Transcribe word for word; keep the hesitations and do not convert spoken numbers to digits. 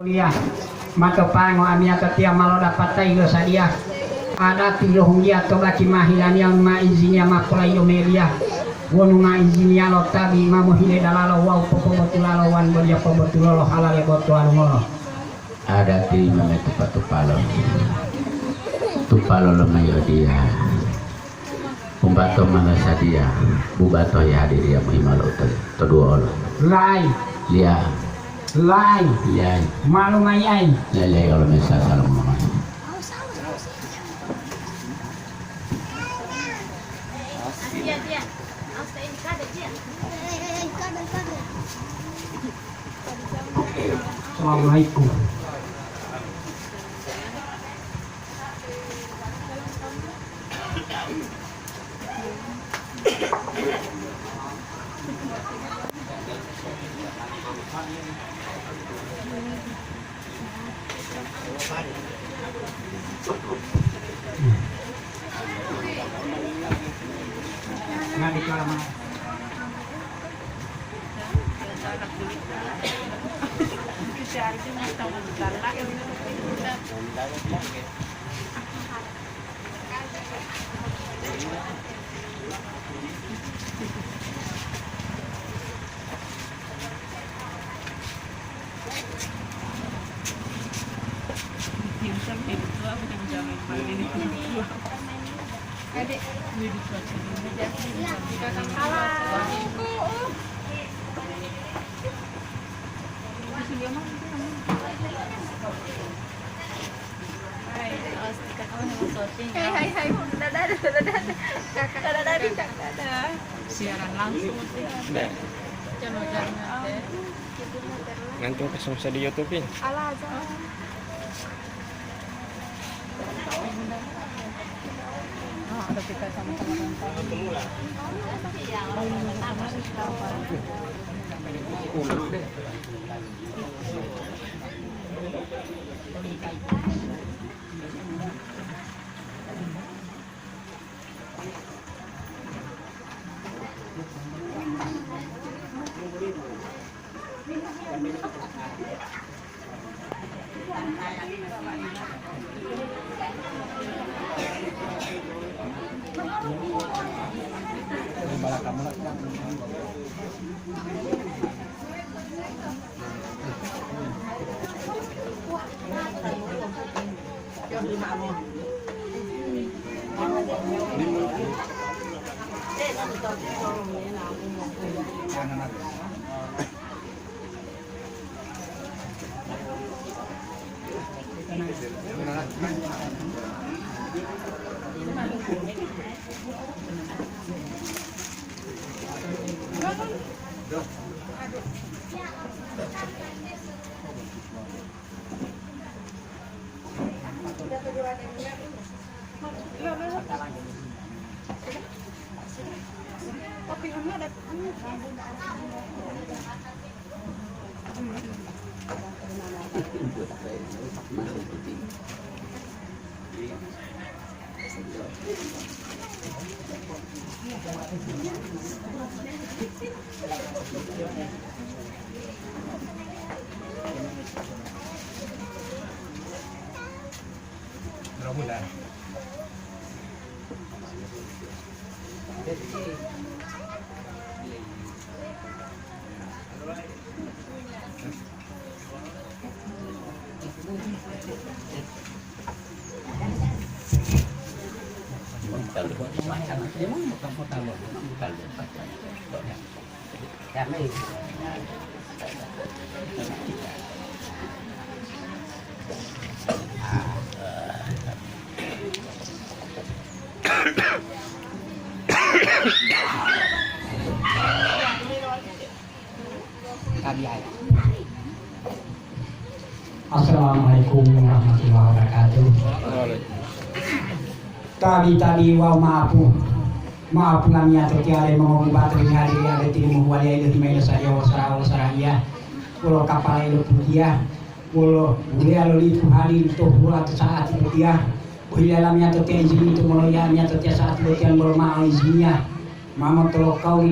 Liya, mato pango amiyatotiya ma lodapatayi lo sadiya. Adati lo hunggiya to baki ma hilaniya wonu ma ijiniya ma polaiyo meliya. Wonu ma ijiniya lo tabi ma mohile dalalo wawu popobotulalo wanu bodiya pobotulolo halale bo tuwalu ngolo. Adati ma metupa-tupalo. Tupalo lo mayi odiya. Umbato ma lasadiya, bubato yahadiriya mohimalo to, to duwo olo. Lai. Liya. Lai. Liyai. Malu mayi ai. Lelei olo mesa salamu lomai. Assalamualaikum. Hai, hai, hai, dadah, dadah, dadah. Kakak. Dadah, dadah, Kak, dadah. Siaran langsung. Jangan, jangan. Nanti kasih saya di YouTube-in. Alah, jangan. Nah, ada kita sama-sama nonton. Assalamualaikum warahmatullahi wabarakatuh. Tabi-tabi wawu maapu. Maapu lamiyatotiya le mongobubatari hadiriya boti mohuwaliya ilohi mayi lo sadiya wolo sara'a wolo sara'iya, wolo kapala ilopujiya, wolo buleya lo lipu hadiri to huloa to sa'ati botiya. Bohiya lamiyatotiya ijini to moloiya amiyatotiya sa'ati botiya bolo mao ijiniya. Ma motolokau